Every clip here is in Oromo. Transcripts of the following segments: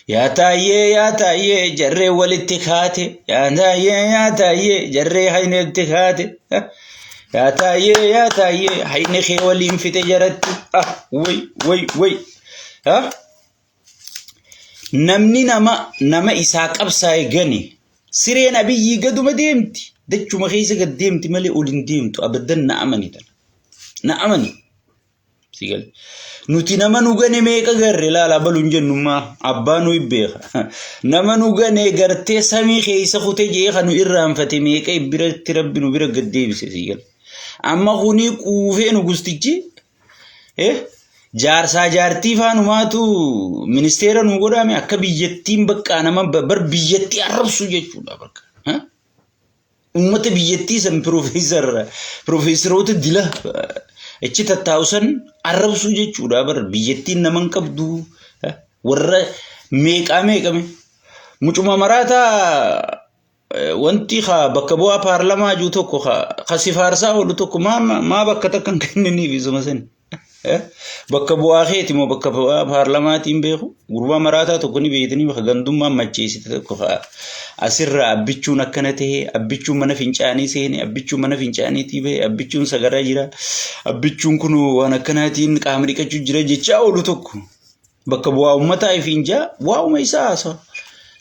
Yaa taayyee yaa taayyee jarree walitti kaate. Yaa taayyee yaa taayyee jarree hayneetti kaate. Yaa taayyee yaa taayyee hayni kee waliin fixe jaratti. Ah way way way. Ah Namni nama nama isaa qabsaa'e gane sireen abiyyii gaduma deemti. Dachuma keessa gad deemti malee ol hin deemtu. Abaddan na amani tana. Na amani. Si gale. Nuti nama nu gane meeqa garre laala abalu hin jennummaa abbaa nu beeka. Nama nu gane gartee samii keessa kute jee kan nu irraanfate meeqa biratti rabbi nu bira gad deebise si gale. Amma kunii quufee nu gustichi eh, jaarsaa jaartii faanumaatu ministeera nu godhame akka biyyattiin bakka nama bar biyyattii arrabsu jechuudha bakka. Uummata biyyattii san piroofeesar piroofeesaroota dila achi tattaa'u san arrabsuu jechuudha bar biyyattiin nama hin qabdu warra meeqaa meeqame mucuma maraataa wanti ka bakka bu'aa paarlamaa jiru tokko ka si faarsaa oolu tokko maa maa bakka takka hin kenniniif isuma sani. Bakka bu'aa keeti moo bakka bu'aa paarlamaatiin beeku gurbaa maraataa tokko ni beektanii bakka gandummaan macheessite tokko ka asirraa abbichuun akkana ta'e abbichuun mana fincaanii seene abbichuun mana fincaaniitii bahe abbichuun sagaraa jira abbichuun kun waan akkanaatiin qaama dhiqachuu jira jechaa oolu tokko bakka bu'aa uummataa ifiin jaa waa'uma isaa haasawa.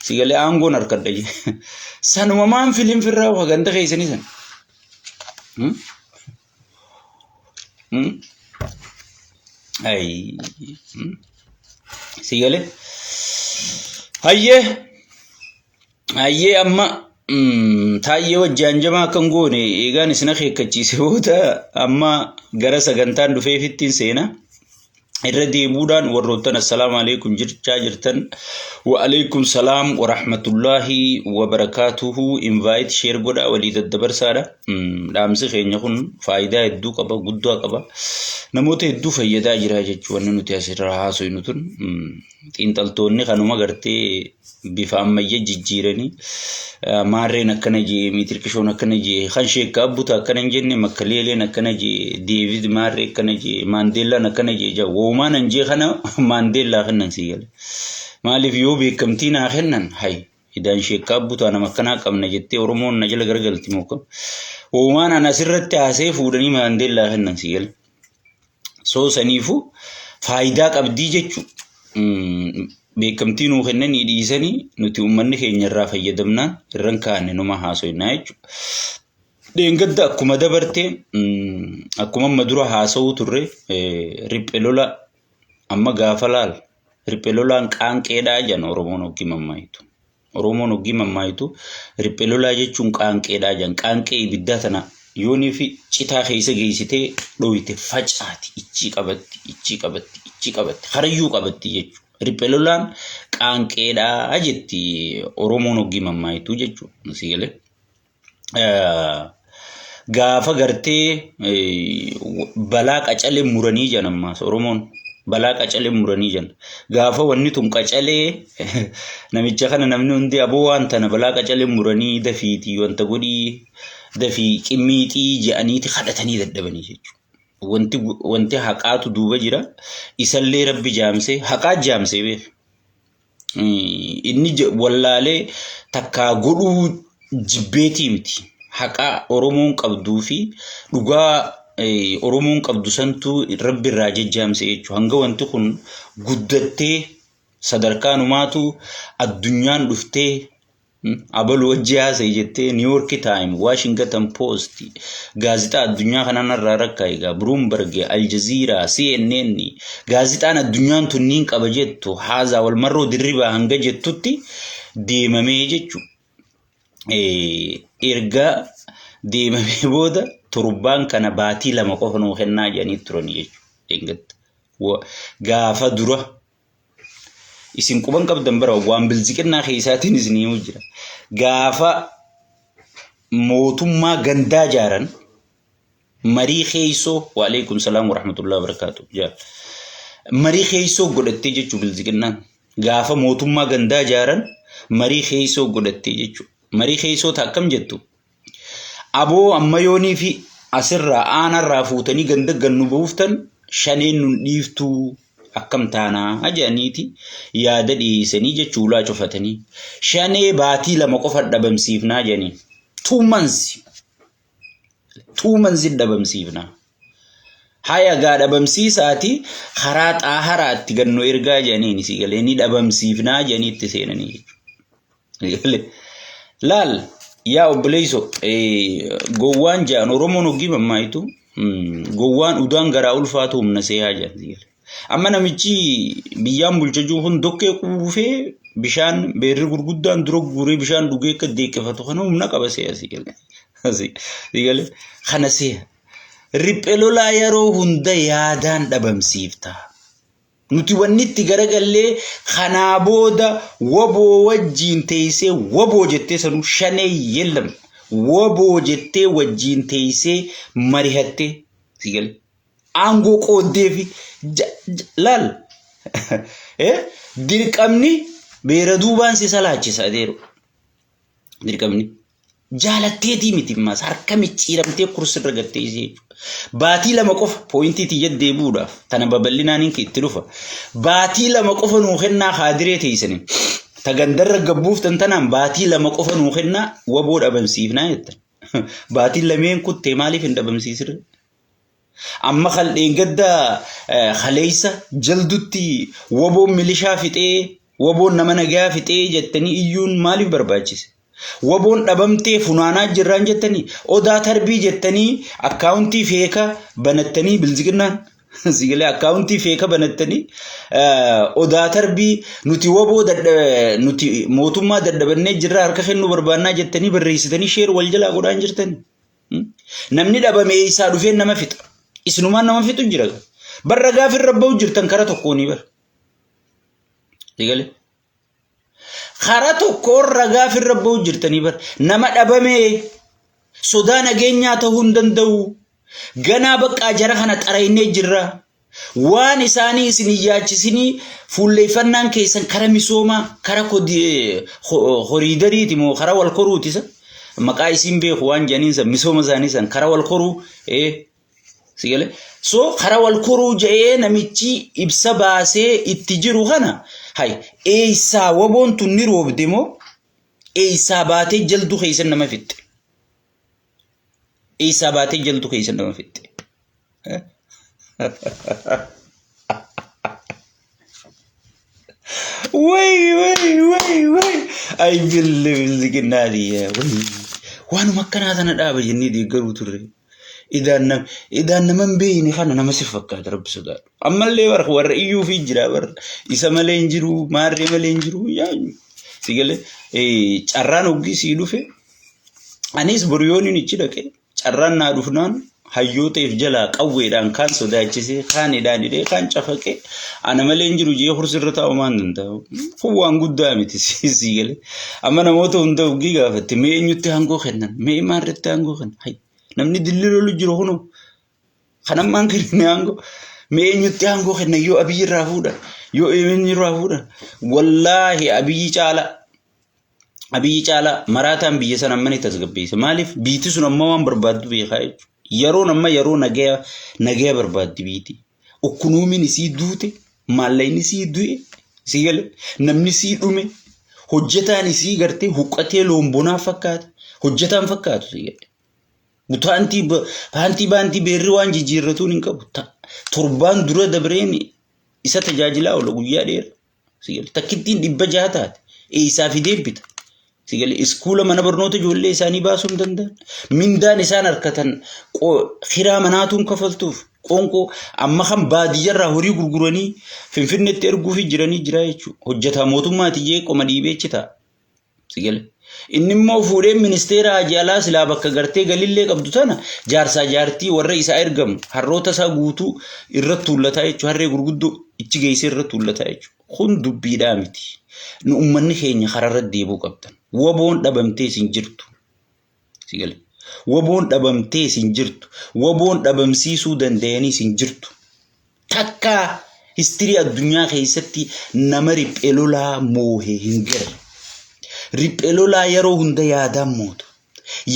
Sigalee aangoon harkadha jee. Sanuma maan filiin firraa ganda keessanii sana. Ay. Si galee? Hayyee. Hayyee amma taayyee wajjaan jamaa akka hin goone eegaan isin akeekkachiise booda amma gara sagantaan dhufeefittiin seena. Irra deebuudhaan warroottan assalaamu alaikum jechaa jirtan wa alaikum salaam wa rahmatullaahi wa barakaatuhu invite share godhaa walii daddabarsaadha. Dhaamsi keenya kun faayidaa hedduu qaba guddaa qaba namoota hedduu fayyadaa jira jechuu wanni nuti asirraa haasofnu tun xiinxaltoonni kanuma gartee bifa ammayya jijjiiranii maarreen akkana jee miitirkishoon akkana jee kan sheekka abbuta akkana hin jenne makkaleeleen akkana jee deevid maarree akkana jee maandeellaan akkana jee jaa woomaan an jee kana maandeellaa kennan sii gale maaliif yoo beekamtii naa kennan hay idaan sheekka abbutaa nama akkanaa qabna jettee oromoon na jala garagalti moo kam woomaan an asirratti haasee fuudhanii maandeellaa kennan sii gale Soo saniifuu faayidaa qabdii jechuudha. Beekamtii nuu kennanii dhiisanii nuti uummanni keenya irraa fayyadamnaan irra hin kaanne numa haasofnaa jechuudha. Dheengadda akkuma dabarte akkuma amma dura haasa'uu turre riphe lola amma gaafa laal riphe lolaan qaanqeedhaa jedhan Oromoon hoggii mammaayitu. Oromoon hoggii mammaayitu riphe lolaa jechuun qaanqeedhaa jedhan. Qaanqee ibiddaa tana yoonii fi citaa keessa geessitee dhoyte facaati ichii qabatti ichii qabatti ichii qabatti harayyuu qabatti jechuudha. Riphe lolaan qaanqeedhaa jetti Oromoon hoggii mammaayitu jechuudha. Si galee. Gaafa gartee balaa qacalee muranii jedhan ammaas Oromoon balaa qacalee muranii jedhan. Gaafa wanni tun qacalee namicha kana namni hundi aboo waan tana balaa qacalee muranii dafiitii wanta godhii dafii qimmiixii jedhaniiti kadhatanii dadhabanii jechuudha. Wanti wanti haqaatu duuba jira. Isallee rabbi jaamsee haqaa jaamsee beeka. Inni wallaalee takkaa godhuu jibbeetii miti. Haqaa Oromoon qabduu fi dhugaa Oromoon qabdu santu rabbi irraa jajjaamse jechuudha. Hanga wanti kun guddattee sadarkaa numaatu addunyaan dhuftee Abalu wajji haasa'e jettee New York Times, Washington Post, gaazixaa addunyaa kanaan irraa rakkaa egaa Bloomberg, Al Jazeera, CNN, gaazixaan addunyaan tunniin qaba jettu haazaa wal marroo dirribaa hanga jettutti deemamee jechuudha. Erga deemamee booda torbaan kana baatii 2 qofa nuu kennaa jedhanii turan jechuudha. Gaafa dura Isin quban qabdan bara waan bilziqinnaa keessaatiin isin himuu jira. Gaafa mootummaa gandaa jaaran marii keessoo waalaikum salaam warahmatullahi wabarakaatu jaal. Marii keessoo godhattee jechuu bilziqinnaan. Gaafa mootummaa gandaa jaaran marii keessoo godhattee jechuu. Marii keessoo ta akkam jettu? Aboo amma yoonii fi asirraa aanarraa fuutanii ganda gannu buuftan shaneen nun dhiiftuu. Akkam taanaa jedhaniiti yaada dhiyeessanii jechuu ulaa cufatanii. Shanee baatii 2 qofa dhabamsiifnaa jedhanii. 2 months. 2 months dhabamsiifnaa. Haya gaa dhabamsiisaati karaa xaaharaatti gannu ergaa jedhaniin si galee ni dhabamsiifnaa jedhanii itti seenanii jechuudha. Laal yaa obboleeyso, gowwaan jedhan Oromoon hoggii mammaayitu, gowwaan udaan garaa ulfaatu humna seehaa jedhan si galee. Amma namichi biyyaan bulcha jiru kun dokkee quufee bishaan beerri gurguddaan dura guuree bishaan dhugee akka deeqqifatu kana humna qaba seeha si galee. Si galee kana seeha. Riphee lolaa yeroo hunda yaadaan dhabamsiifta. Nuti wanni itti garagallee kanaa booda waboo wajjiin teessee waboo jettee sanuu shanee yellam waboo jettee wajjiin teessee marihattee si galee aangoo qooddee fi laal dirqamni beera duubaan si salaachisa adeero. Dirqamni. Jaalatteetii miti ammas harka micciiramtee kursirra gattee isii jechuudha. Baatii 2 qofa pooyintii tiyya deebi'uudhaaf tana babal'inaan hin itti dhufa. Baatii 2 qofa nuu kennaa kaadiree teessanii. Ta gandarra gabbuuftan tanaan baatii 2 qofa nuu kennaa waboo dhabamsiifnaa jettan. Baatiin lameen kuttee maaliif hin dhabamsiisirre? Amma kal dheengadda kaleessa jaldutti waboon milishaa fixee waboon nama nagaa fixee jettanii iyyuun maaliif barbaachise? Waboon dhabamtee funaanaa jirraan jettanii odaa tarbii jettanii akkaawuntii feeka banattanii bilziqinnaan sigalee akkaawuntii feeka banattanii odaa tarbii nuti waboo nuti mootummaa dadhabannee jirra harka kennuu barbaannaa jettanii barreessitanii sheer wal jalaa godhaan jirtanii. Namni dhabame eessaa dhufee nama fixa. Isinumaan nama fixu jira. Barra gaafi irra ba'u jirtan kara tokkoonii bara. Eegale. Kara tokkoon ragaa irra ba'u jirtanii bara. Nama dhabame sodaa nageenyaa ta'uu hin danda'u. Ganaa baqqaa jara kana xaraynee jirra. Waan isaanii isin hin yaachisinii fuulleeffannaan keessan kara misoomaa, kara koriidariiti moo kara wal koruuti isa maqaa isiin beeku waan jedhaniin san misooma isaanii san kara wal koruu si galee so kara wal koruu jedhee namichi ibsa baasee itti jiru kana hay eessaa waboon tun ni roobde moo eessaa baatee jaldu keessan nama fixxe? Eessaa baatee jaltu keessa nama fixxe. Way way way way. Ay bille bilziqinnaa biyya way. Waanuma akkanaa sana dhaaba jennee deeggaruu turre. Idaan nama idaan nama hin beekne kana nama si fakkaata rabbi sodaadhu. Ammallee warra warra iyyuu fi jira warra isa malee hin jiru maarree malee hin jiru yaa si galee carraan hoggii sii dhufe. Anis boru yooniin ichi dhaqe carraan naa dhufnaan hayyootaif jalaa qawweedhaan kaan sodaachisee kaan hidhaan hidhee kaan cafaqee ana malee hin jiru jee kursirra taa'u maan danda'u. Kun waan guddaa miti sii galee. Amma namoota hunda oggii gaafatte mee eenyutti aangoo kennan mee maarratti aangoo kennan. Hay namni dilli lolu jiru kunoo kan ammaan kennine aangoo mee eenyutti aangoo kennan yoo Abiyyi irraa fuudhan yoo eenyu irraa fuudhan wallaahi Abiyyi caalaa. Abiyyi caalaa maraataan biyya sana amma ni tasgabbeessa. Maaliif biitti sun amma waan barbaaddu beekaa jechuudha. Yeroon amma yeroo nagaya nagaya barbaaddi biitti. Ukkunuumiin isii duute, maallaqni isii du'e, isii gale, namni isii dhume, hojjetaan isii gartee huqqatee loon bonaa fakkaata. Hojjetaan fakkaatu isii gale. Butaantii paantii baantii beerri waan jijjiirratuun hin qabu. Torbaan dura dabreen isa tajaajilaa oola guyyaa dheeraa. Sigale takkittiin 600 taate eessaa fidee bita. Sigale iskuula mana barnoota ijoollee isaanii baasuu hin danda'an. Mindaan isaan harkatan kiraa manaatuun kafaltuuf qoonqoo amma kan baadiyyarraa horii gurguranii Finfinneetti erguufi jiranii jira jechuudha. Hojjetaa mootummaati jee qoma dhiibee achi ta'a. Si gale. Inni immoo fuudhee ministeera hajii alaa silaa bakka gartee galillee qabdu tana jaarsaa jaartii warra isaa ergamu harroota isaa guutuu irra tuullataa jechuudha. Harree gurguddoo ichi geessee irra tuullataa jechuudha. Kun dubbiidhaa miti. Nu uummanni keenya kararra deebuu qabdan. Waboon dhabamtee isin jirtu. Si gale. Waboon dhabamtee isin jirtu. Waboon dhabamsiisuu danda'anii isin jirtu. Takka histirii addunyaa keessatti nama riphee lolaa moohe hin garre. Riphee lolaa yeroo hunda yaadaan moota.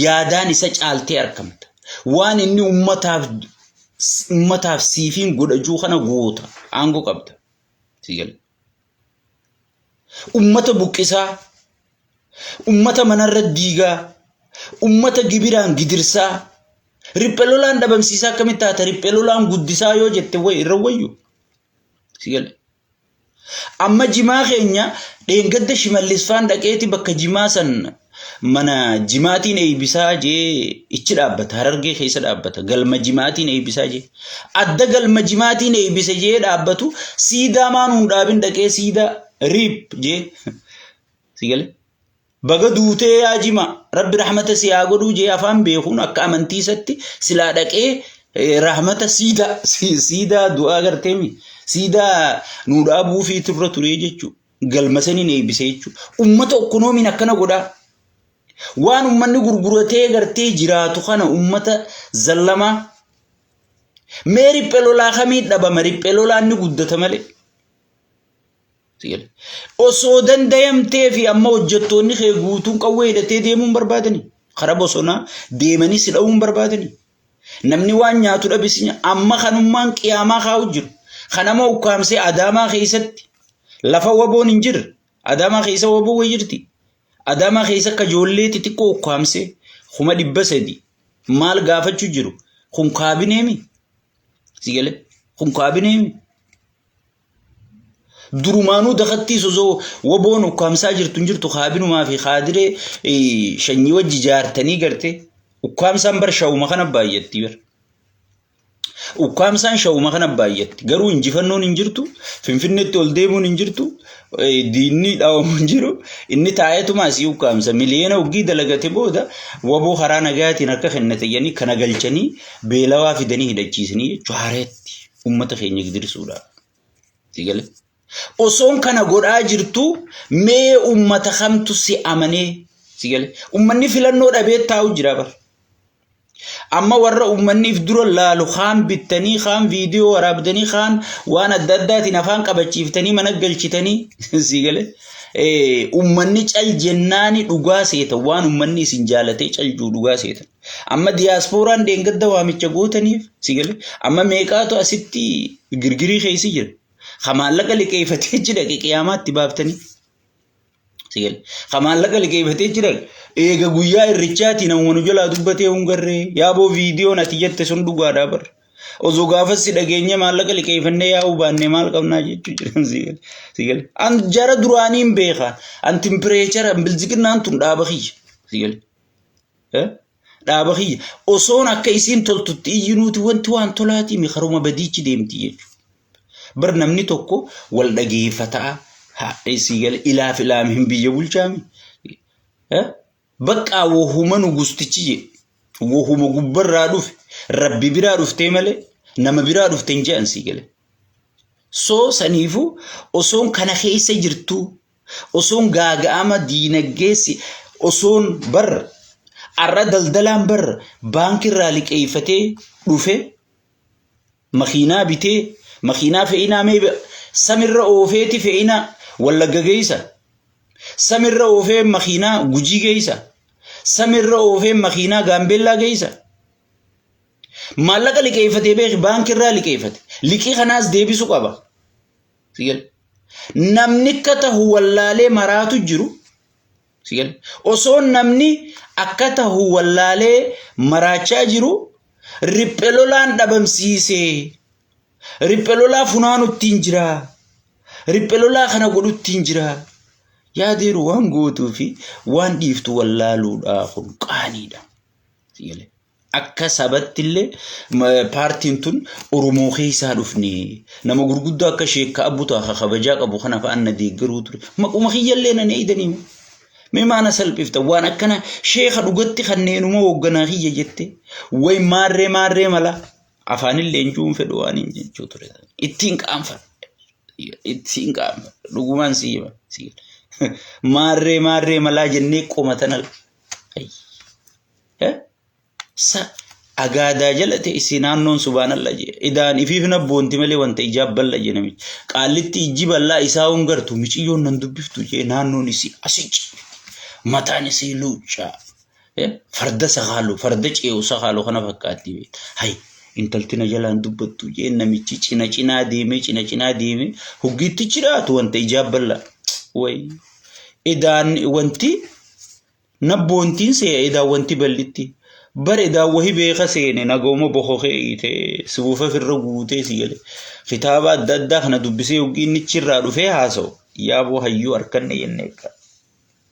Yaadaan isa caaltee argamta. Waan inni ummataaf ummataaf siifiin godhajuu kana goota. Aangoo qabda. Si gale. Ummata buqqisaa, ummata manarra diigaa, ummata gibiraan gidirsaa, riphee lolaan dhabamsiisaa akkamitti taata riphee lolaan guddisaa yoo jette wayi irra wayyu. Si gale. Amma jimaa keenya dheengadda Shimallis faan dhaqeeti bakka jimaa san mana jimaatiin eeybisaa jee ichi dhaabbata. Harargee keessa dhaabbata. Galma jimaatiin eeybisaa jee. Adda galma jimaatiin eeybise jee dhaabbatu siidaa maan hun dhaabin dhaqee siidaa riip jee. Si galee? Baga duutee yaa jima rabbi rahmata si haa godhuu jee afaan beekuun akka amantii isatti silaa dhaqee rahmata siidaa siidaa du'aa garteemi siidaa nuu dhaabuu fi turra turee jechuu galma saniin eebbisee jechuu ummata okkonoomiin akkana godhaa waan ummanni gurguratee gartee jiraatu kana ummata zallamaa mee riphee lolaa kamii dhabama riphee lolaan ni guddata malee. Osoo dandayamtee fi amma hojjettoonni kee guutuun qawwee hidhatee deemuu hin barbaadani. Karaa bosonaa deemanii si dha'uu hin barbaadani. Namni waan nyaatu dhabe si amma kanummaan qiyaamaa kaa'u jiru. Kanama ukkaamsee Adaamaa keessatti lafa waboon hin jirre. Adaamaa keessa waboo wayi jirti. Adaamaa keessa akka ijoollee xixiqqoo ukkaamsee 300,000 maal gaafachuu jiru. Kun kaabineemi. Si galee kun kaabineemi. Durumaanuu dakattiis osoo waboon ukkaamsaa jirtu hin jirtu kaabinumaa fi kaadiree shanyii wajji jaartanii gartee ukkaamsaan bar shawuma kana baay'atti bar. Ukkaamsaan shawuma kana baay'atti garuu injifannoon hin jirtu finfinneetti ol deemuun hin jirtu diinni dhaawamu hin jiru inni taa'eetuma asii ukkaamsa miliyoona hoggii dalagate booda waboo karaa nagaatiin harka kennate jedhanii kana galchanii beelawaa fidanii hidhachiisanii jechuudha haareetti uummata keenya gidirsuudhaaf. Si galee? Osoon kana godhaa jirtu mee uummata kamtu si amanee si galee? Uummanni filannoo dhabee taa'u jira bara. Amma warra uummanni if dura laalu kaan bittanii kaan viidiyoo waraabdanii kaan waan adda addaatiin afaan qabachiiftanii mana galchitanii si galee? Uummanni cal jennaani dhugaa seeta waan uummanni isin jaalatee cal jiru dhugaa seeta. Amma diyaaspooraan deengadda waamicha gootaniif si galee amma meeqaatu asitti girgirii keessa jira. Ka maallaqa liqeeffatee achi dhaqe qiyaamaatti baaftanii. Si galee ka maallaqa liqeeffatee achi dhaqe eega guyyaa irrichaati namuma nu jalaa dubbatee hungarree yaaboo viidiyoon ati jette sun dhugaadhaa bara. Osoo gaafas si dhageenye maallaqa liqeeffannee yaa'uu baanne maal qabnaa jechuu jiran si galee. Si galee an jara duraanii hin beeka an timpireechara bilziqinnaan tun dhaaba kiyya si galee. Dhaaba kiyya osoon akka isiin toltutti iyyinuuti wanti waan tolaatii mi karuma badiichi deemti jechuudha. Bar namni tokko wal dhageeffataa sii gale ilaaf ilaameen biyya bulchaami. Baqqaa wahuma nu gustichi jedhe wahuma gubbarraa dhufe rabbi biraa dhuftee malee nama biraa dhufte hin jedhan sii gale. Soo saniifuu osoon kana keessa jirtuu Osoon gaaga'ama diinagdee si osoon bar har'a daldalaan bar baankirraa liqeeffatee dhufe makiinaa bitee makiinaa fe'inaa mee samirra oofeeti fe'inaa wallagga geessa samirra oofee makiinaa gujii geessa samirra oofee makiinaa gaambeellaa geessa maallaqa liqeeffatee beeki baankirraa liqeeffate liqii kanaas deebisu qaba. Si gale. Namni akka tahu wallaalee maraatu jiru. Si gale. Osoo namni akka tahu wallaalee maraachaa jiru riphe lolaan dhabamsiisee riphe lolaa funaanuttiin jira. Riphe lolaa kana godhuttiin jira. Yaadeeru waan gootuu fi waan dhiiftu wallaaluudha kun qaaniidha. Si gale. Akka sabatti illee paartiin tun Oromoo keessaa dhufne nama gurguddaa akka sheekka abbutaa ka kabajaa qabu kana fa'aan na deeggaruu ture. Maquma kiyyallee nan eeydanii. Mee maana salphifta waan akkana sheeka dhugatti kanneenuma hoogganaa kiyya jette way maarree maarree mala afaanillee hin juun fedhu waan hin jechuu ture. Ittiin qaanfadha. Ittiin qaanfadha. Dhugumaan si hima. Maarree maarree malaa jennee qomatan ala. Sa agaadaa jala teessi naannoon subhaanallah jee. Idaan ifiif na boonti malee wanta ijaa bal'a jee namichi. Qaallitti ijji bal'aa isaa hun gartu miciyyoon nan dubbiftu jee naannoon isii asii ciifti. Mataan isii luuccaa. Farda sakaalu farda ce'u sakaalu kana fakkaatti. Hay Intalti na jalaan dubbattu jee namichi cina cinaa deemee cina cinaa deemee hoggiitti jiraatu wanta ijaa bal'aa. Wayi edaan wanti nabboontiin se'a edaan wanti bal'itti. Bar edaan wahi beeka seene nagooma bokokee hiite suufa firra guutee si gale. Kitaaba adda addaa kana dubbisee hoggii inni irraa dhufee haasa'u. Yaaboo hayyuu harkanne jennee.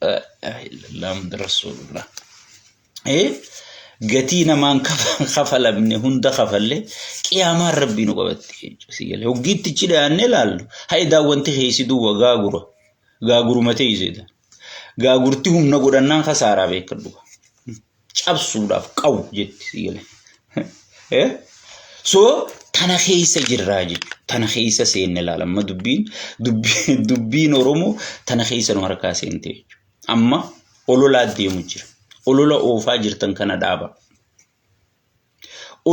Laa ilaaha illallah Muhammad Rasuulullah. Gatii namaan kafalamne hunda kafalle qiyaamaan rabbii nu qabatte jechuudha. Si galee hoggiitti ichi dhiyaannee ilaallu ha'i daawwanti keessi duwwa gaagura gaaguruma teesseedha. Gaagurti humna godhannaan kasaaraa beekadhu. Cabsuudhaaf qabu jetti si galee. So tana keessa jirraa jechuudha. Tana keessa seenne ilaala. Amma dubbiin dubbiin Oromoo tana keessa nu harkaa seente jechuudha. Amma ololaa deemu jira. Olola oofaa jirtan kana dhaaba.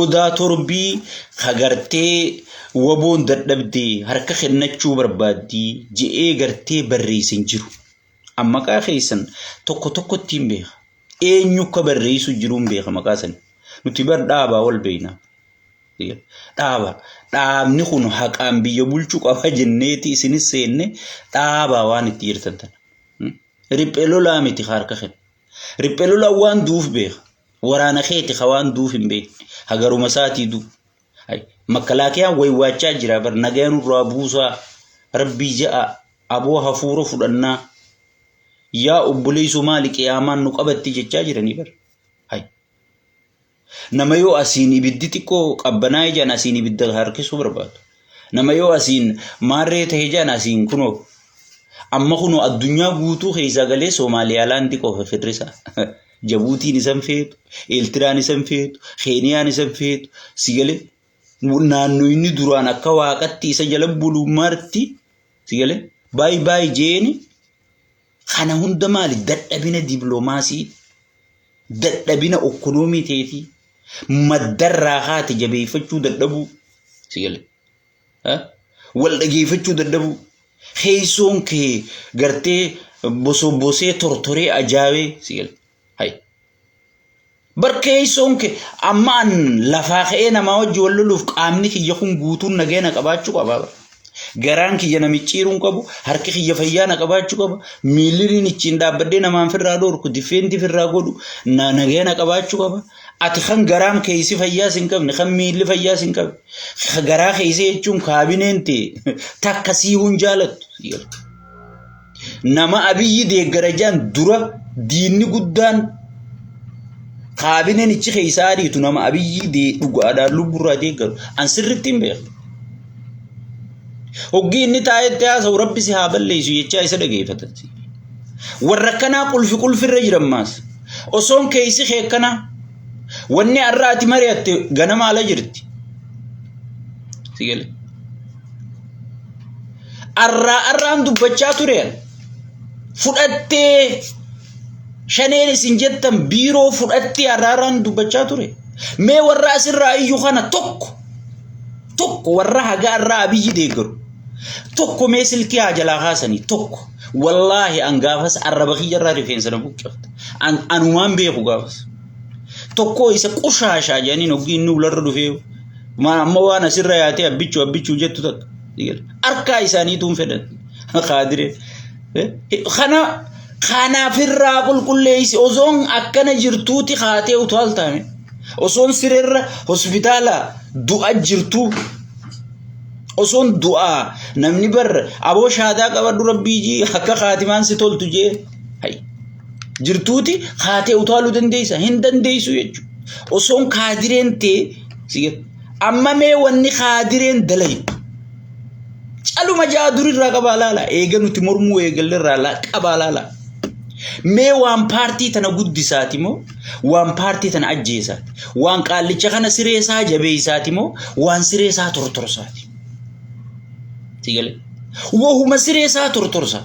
Odaa torbii kagartee waboon dadhabdee harka kennachuu barbaaddii je'ee gartee barreessin jiru. Amma maqaa keessan tokko tokkotti hin beeka. Eenyu akka barreessu jiru hin beeka maqaa sani. Nuti bar dhaabaa wal beekna. Dhaaba. Dhaabni kun haqaan biyya bulchuu qaba jenneeti isinis seenne dhaabaa waan itti jirtan tana. Riphee lolaa miti harka kenna. Riphee lolaa waan du'uuf beeka. Waraana keeti ka waan du'uuf hin beekne. Hagaruma isaatii du'u. Makkalaakiyaan waywaachaa jira bar nagaa nurraa buusaa rabbii ja'a aboo hafuura fudhannaa yaa obboleessoo maali qiyaamaan nu qabatti jechaa jiranii bar. Nama yoo asiin ibiddi xiqqoo qabbanaa'e jedhan asiin ibidda harkisuu barbaadu. Nama yoo asiin maarree ta'e jedhan asiin kunoo amma kunoo addunyaa guutuu keessaa galee Somaaliyaalaandi qofa firrisa. Jabuutiin isan feetu, Eeltiraan isan feetu, Keeniyaan isan feetu, si galee naannoo inni duraan akka waaqatti isa jala bulu marti si galee baay baay jeeni kana hunda maali dadhabina dippiloomaasii dadhabina okkonoomii teetii maddarraa haati jabeeffachuu dadhabuu si gale wal dhageeffachuu dadhabuu keessoon kee gartee bosobosee tortoree ajaa'ee si gale hay bar keessoon kee amma an lafaa ka'ee namaa wajji wal loluuf qaamni kiyya kun guutuun nageenya qabaachuu qaba. Garaan kiyya na micciiruu hin qabu, harki kiyya fayyaa na qabaachuu qaba, miilli ittiin dhaabbadhee namaan firraa dhoorku, difeentii firraa godhu, na nagaya na qabaachuu qaba. Ati kan garaan keessi fayyaas hin qabne, kan miilli fayyaas hin qabne, garaa keessa jechuun kaabineen ta'e takka siihuu hin jaalattu. Nama Abiyyi deeggara jaan dura diinni guddaan kaabineen ichi keessaa ariitu nama Abiyyi dhugaadhaan lubburraa deeggaru. An sirriitti hin beeku. Hoggii inni taa'etti haasa'u rabbi si haa balleessu jechaa isa dhageeffatan. Warra akkanaa qulfi qulfirra jiran maas. Osoon keessi kee akkanaa wanni har'a ati mari'atte ganama ala jirti. Si galee. Arraa arraan dubbachaa ture. Fudhattee shaneen isin jettan biiroo fudhattee arraa arraan dubbachaa ture. Mee warra asirraa iyyuu kana tokko tokko warra haga arraa Abiyyi deeggaru tokko mee silkii haa jalaa kaasanii tokko wallaahi an gaafas arraba kiyyarraa rifeensa na buqqifta. An anumaan beeku gaafas. Tokko isa qushaashaa jedhanii hoggii inni ularra dhufee maa amma waan asirra yaatee abbichuu abbichuu jettu takka. Harkaa isaaniitu hin fedhan. Kaadiree. Kana kanaafirraa qulqulleessi osoon akkana jirtuuti kaatee utaal taame. Osoon sireerra hospitaala du'a jirtuu. Osoon du'aa namni bar aboo shaadaa qabadhu rabbii jii akka kaatimaan si toltu jee. Jirtuuti kaatee utaaluu dandeessa hin dandeessu jechuudha. Osoon kaadireen tee amma mee wanni kaadireen dalaytu. Caluma ja'a durirraa qabaa laala. Eega nuti mormuu eegallerraa qabaa laala. Mee waan paartii tana guddisaati moo waan paartii tana ajjeesaati? Waan qaallicha kana siree isaa jabeessaati moo waan siree isaa tortorsaati? Si galee? Wahuma siree isaa tortorsa.